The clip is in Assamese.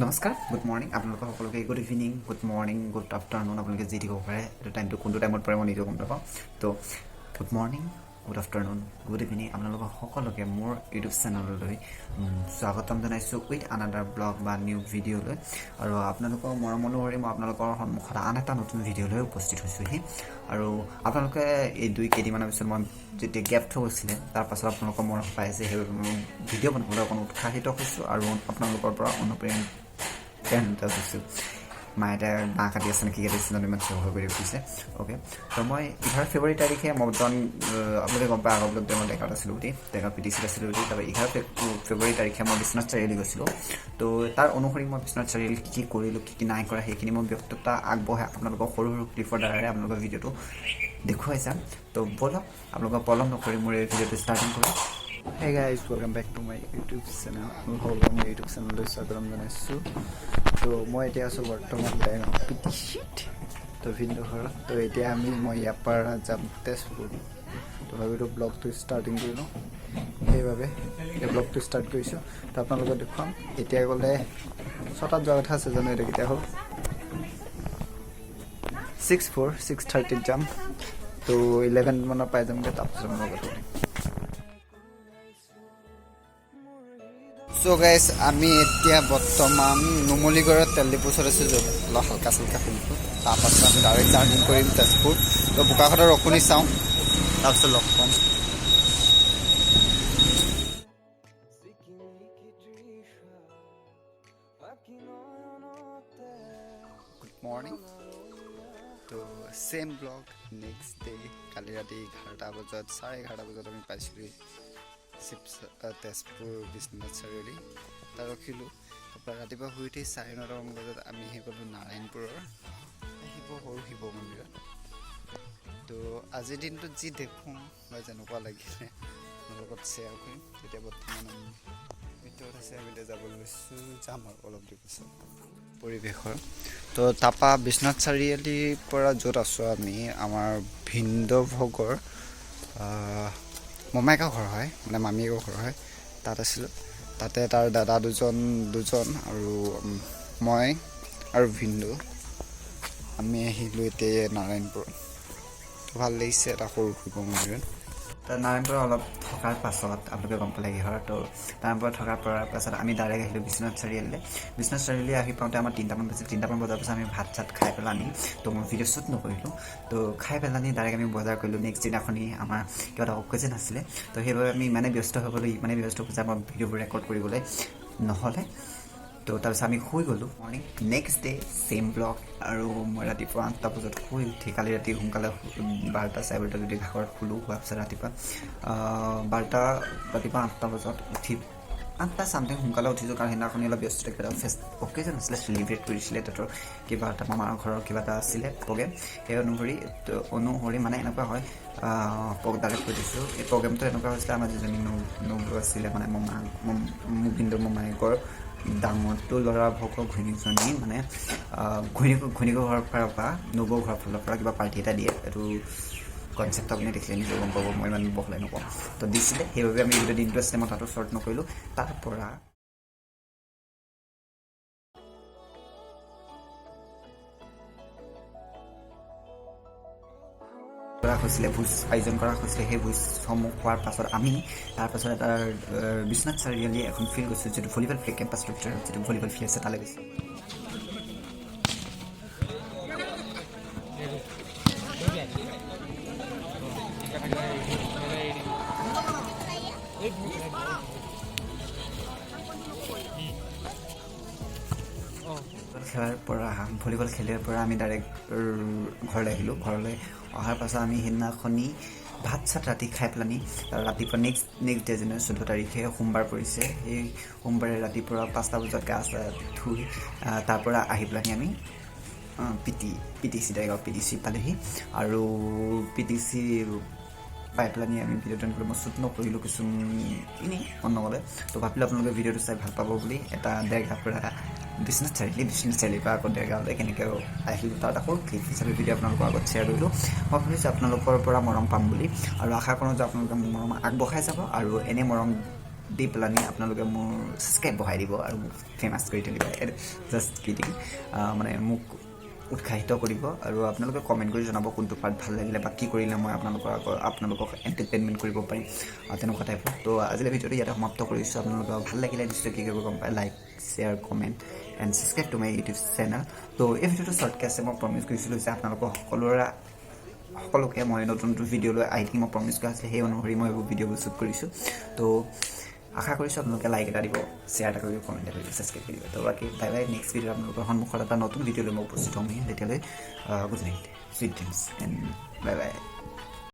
নমস্কাৰ, গুড মৰ্ণিং আপোনালোকৰ সকলোকে। Good evening, good morning, good afternoon, আপোনালোকে যি দিব পাৰে। এইটো টাইমটো কোনটো টাইমত পৰে মই নিজেও গম নাপাওঁ। তো good morning, good afternoon, good evening আপোনালোকৰ সকলোকে মোৰ ইউটিউব চেনেললৈ স্বাগতম জনাইছোঁ উইথ আনাডাৰ ব্লগ বা নিউ ভিডিঅ'লৈ। আৰু আপোনালোকৰ মৰম অনুসৰি মই আপোনালোকৰ সন্মুখত আন এটা নতুন ভিডিঅ' লৈ উপস্থিত হৈছোঁহি। আৰু আপোনালোকে এই দুই কেইদিনমানৰ পিছত মই যেতিয়া গেপ থৈ গৈছিলে, তাৰপাছত আপোনালোকৰ মৰম পাইছে, সেইবাবে মই ভিডিঅ' বনাবলৈ অকণ উৎসাহিত হৈছোঁ আৰু আপোনালোকৰ পৰা অনুপ্ৰেৰণিত হৈছোঁ। মায়ে এতিয়া বাঁহ কাটি আছে নে কি কাটি আছে জানো, ইমান চিঞৰ কৰি ফুৰিছে। অ'কে, তো মই 11 ফেব্ৰুৱাৰী তাৰিখে মই বৰ্তমান, আপোনালোকে গম পায় আগৰ ব্লগতে মই ডেৰগাঁৱত আছিলোঁ বুলি, ডেৰগাঁও পিটিচিত আছিলোঁ বুলি। তাৰপৰা 11 ফেব্ৰুৱাৰী তাৰিখে মই বিশ্বনাথ চাৰিআলি গৈছিলোঁ। তো তাৰ অনুসৰি মই বিশ্বনাথ চাৰিআলি কি কি কৰিলোঁ, কি কি নাই কৰা, সেইখিনি মই ব্যক্ততা আগবঢ়াই আপোনালোকক সৰু সৰু ক্লিপৰ দ্বাৰাই আপোনালোকৰ ভিডিঅ'টো দেখুৱাই যাম। তো ব'লক, আপোনালোকক পলম নকৰি মোৰ এই ভিডিঅ'টো ষ্টাৰ্টিং কৰোঁ। Hey guys, welcome back to my YouTube channel. সকলোকে মোৰ ইউটিউব চেনেললৈ স্বাগতম জনাইছোঁ। তো মই এতিয়া আছোঁ বৰ্তমান দেৰগাঁও পিটিচিত, তো ভিনদেউ ঘৰত। তো এতিয়া মই ইয়াৰ পৰা যাম তেজপুৰ। তো ভাবিলোঁ ব্লগটো ষ্টাৰ্টিং কৰি লওঁ, সেইবাবে এই ব্লগটো ষ্টাৰ্ট কৰিছোঁ। তো আপোনালোকক দেখুৱাম। এতিয়া গ'লে 6টাত যোৱা কথা আছে, জানো এতিয়া কেতিয়া হ'ল, 6:04, 6:30ত যাম। তো 11 মানত পাই যামগৈ, তাৰপিছত মই কথা পাতিম। চ' গাইজ, আমি এতিয়া বৰ্তমান নুমলীগড়ত তেল ডিপুৰ ওচৰত আছোঁ, য'ত অলপ হালকা চালকা শুনিছোঁ। তাৰপাছত আমি ডাইৰেক্ট জাৰ্ণি কৰিম তেজপুৰ। তো বোকাখাতৰ ৰখনি চাওঁ, তাৰপিছত লগ পাম। গুড মৰ্ণিং, তো ছেম ব্লগ নেক্সট ডে। কালি ৰাতি 11টা বজাত, 11:30 বজাত আমি পাইছিলোঁ তেজপুৰ বিশ্বনাথ চাৰিআলি। তাত ৰখিলোঁ। তাৰপৰা ৰাতিপুৱা শুই উঠি 9:30মান বজাত আমি আহি গ'লোঁ নাৰায়ণপুৰৰ সৰু শিৱ মন্দিৰত। তো আজিৰ দিনটোত যি দেখোঁ বা যেনেকুৱা লাগিলে মোৰ লগত শ্বেয়াৰ কৰিম। তেতিয়া বৰ্তমান আমি ভিতৰত আছে, আমি এতিয়া যাব লৈছোঁ, যাম আৰু অলপ দেৰি পাছত পৰিৱেশৰ। তো তাৰপৰা বিশ্বনাথ চাৰিআলিৰ পৰা য'ত আছোঁ আমি, আমাৰ ভিনদেউ ভগৰ মমায়েকৰ ঘৰ হয়, মানে মামীয়েকৰ ঘৰ হয়, তাত আছিলোঁ। তাতে তাৰ দাদা দুজন দুজন আৰু মই আৰু ভিনদেউ আমি আহিলোঁ এতিয়া নাৰায়ণপুৰত। তো ভাল লাগিছে এটা সৰু শিৱ মন্দিৰত। তো নাৰায়ণপুৰত অলপ থকাৰ পাছত আপোনালোকে গম পালে কিহৰ। তো নাৰায়ণপুৰত থকাৰ পৰাৰ পাছত আমি ডাইৰেক্ট আহিলোঁ বিশ্বনাথ চাৰিআলিলৈ। বিশ্বনাথ চাৰিআলি আহি পাওঁতে আমাৰ 3টামান বাজিল। 3টামান বজাৰ পাছত আমি ভাত চাত খাই পেলানি, তো মই ভিডিঅ' শ্বুট নকৰিলোঁ, তো খাই পেলানি ডাইৰেক্ট আমি বজাৰ কৰিলোঁ। নেক্সট দিনাখনি আমাৰ কিবা এটা অকেজন আছিলে, তো সেইবাবে আমি ইমানেই ব্যস্ত হৈ গ'লোঁ, ইমানেই ব্যস্ত যে আমাৰ ভিডিঅ'বোৰ ৰেকৰ্ড কৰিবলৈ নহ'লে। তো তাৰপিছত আমি শুই গ'লোঁ। Morning, next day, same vlog। আৰু মই ৰাতিপুৱা 8টা বজাত শুই উঠি, কালি ৰাতি সোনকালে 12টা 12:30 যদি ভাগৰত শুলোঁ, শোৱাৰ পিছত ৰাতিপুৱা 12টা, ৰাতিপুৱা 8টা বজাত উঠি, 8টা চামথিং সোনকালে উঠিছোঁ, কাৰণ সেইদিনাখনি অলপ ব্যস্ত, কিবা এটা অকেজন আছিলে, চেলিব্ৰেট কৰিছিলে তাহাঁতৰ কিবা এটা, মামাৰ ঘৰৰ কিবা এটা আছিলে প্ৰগ্ৰেম। সেই অনুসৰি, তো অনুসৰি মানে এনেকুৱা হয়, ডাইৰেক্ট কৈ দিছোঁ, এই প্ৰগ্ৰেমটো এনেকুৱা হৈছিলে, আমাৰ যিজনী নবৌ আছিলে, মানে মমা মোৰ ভিনদেউ মমায়েকৰ ডাঙৰটো ল'ৰা ভগৰ ঘৈণীজনী, মানে ঘৈণীয়েকৰ ঘৰৰ ফালৰ পৰা, নবৌ ঘৰৰ ফালৰ পৰা কিবা পাৰ্টি এটা দিয়ে। এইটো কনচেপ্ট আপুনি দেখিলে নিজে গম পাব, মই ইমান বহলাই নকওঁ। তো দিছিলে, সেইবাবে আমি গোটেই দিনটো আছিলে, মই তাতো শ্বৰ্ট নকৰিলোঁ। তাৰ পৰা কৰা হৈছিলে, ভোজ আয়োজন কৰা হৈছিলে। সেই ভোজসমূহ খোৱাৰ পাছত আমি তাৰপাছত এটা বিশ্বনাথ চাৰিআলি এখন ফিল্ড গৈছোঁ, যিটো ভলীবল ফিল্ড, কেম্পাছটোৰ ভিতৰত যিটো ভলীবল ফিল্ড আছে, তালৈ গৈছোঁ। খেলাৰ পৰা, ভলীবল খেলাৰ পৰা আমি ডাইৰেক্ট ঘৰলৈ আহিলোঁ। ঘৰলৈ অহাৰ পাছত আমি সেইদিনাখনি ভাত চাত ৰাতি খাই পেলানি ৰাতিপুৱা নেক্সট নেক্সট ডে, যেনে 14 তাৰিখে সোমবাৰ পৰিছে, সেই সোমবাৰে ৰাতিপুৱা 5টা বজাত গা চা ধুই তাৰ পৰা আহি পেলানি আমি পিটিচি, দেৰগাঁও পিটিচি পালেহি। আৰু পিটিচি পাই পেলানি আমি ভিডিঅ'টো আনিবলৈ মই শ্বুট নকৰিলোঁ, কিছু এনেই মন নগ'লে। তো ভাবিলোঁ আপোনালোকে ভিডিঅ'টো চাই ভাল পাব বুলি, এটা দেৰগাঁৱৰ পৰা বিশ্বনাথ চাৰিআলি, বিশ্বনাথ চাৰিআলিৰ পৰা আকৌ দেৰগাঁৱলৈ কেনেকৈ আহিলোঁ, তাত আকৌ ক্লিপ হিচাপে ভিডিঅ' আপোনালোকৰ আগত শ্বেয়াৰ কৰিলোঁ। মই ভাবিছোঁ আপোনালোকৰ পৰা মৰম পাম বুলি আৰু আশা কৰোঁ যে আপোনালোকে মোৰ মৰম আগবঢ়াই যাব আৰু এনে মৰম দি পেলানি আপোনালোকে মোৰ ছাবস্ক্ৰাইব বঢ়াই দিব আৰু মোক ফেমাছ কৰি তুলিব। জাষ্ট কিডিং, মানে মোক উৎসাহিত কৰিব। আৰু আপোনালোকে কমেণ্ট কৰি জনাব কোনটো পাৰ্ট ভাল লাগিলে বা কি কৰিলে মই আপোনালোকৰ আগত আপোনালোকক এণ্টাৰটেইনমেণ্ট কৰিব পাৰিম, তেনেকুৱা টাইপৰ। তো আজিলৈ ভিডিঅ'টো ইয়াতে সমাপ্ত কৰিছোঁ। আপোনালোকৰ ভাল লাগিলে নিশ্চয় কি কৰিব গম পায়, like, share, comment and subscribe to my YouTube channel. তো এই ভিডিঅ'টো শ্বৰ্টকৈ আছে। মই প্ৰমিছ কৰিছিলোঁ যে আপোনালোকৰ সকলোকে মই নতুন নতুন ভিডিঅ' লৈ আহি থাকিম। মই প্ৰমিছ কৰা আছিলে, সেই অনুসৰি মই এইবোৰ ভিডিঅ'বোৰ শ্বুট কৰিছোঁ। তো আশা কৰিছোঁ আপোনালোকে লাইক এটা দিব, শ্বেয়াৰ এটা কৰিব, কমেণ্ট এটা কৰিব, ছাবস্ক্ৰাইব কৰিব। তো বাকী বাই বাই। নেক্সট ভিডিঅ'ত আপোনালোকৰ সন্মুখত এটা নতুন ভিডিঅ' লৈ মই উপস্থিত হ'মহি। তেতিয়ালৈ good night, sweet dreams and bye bye.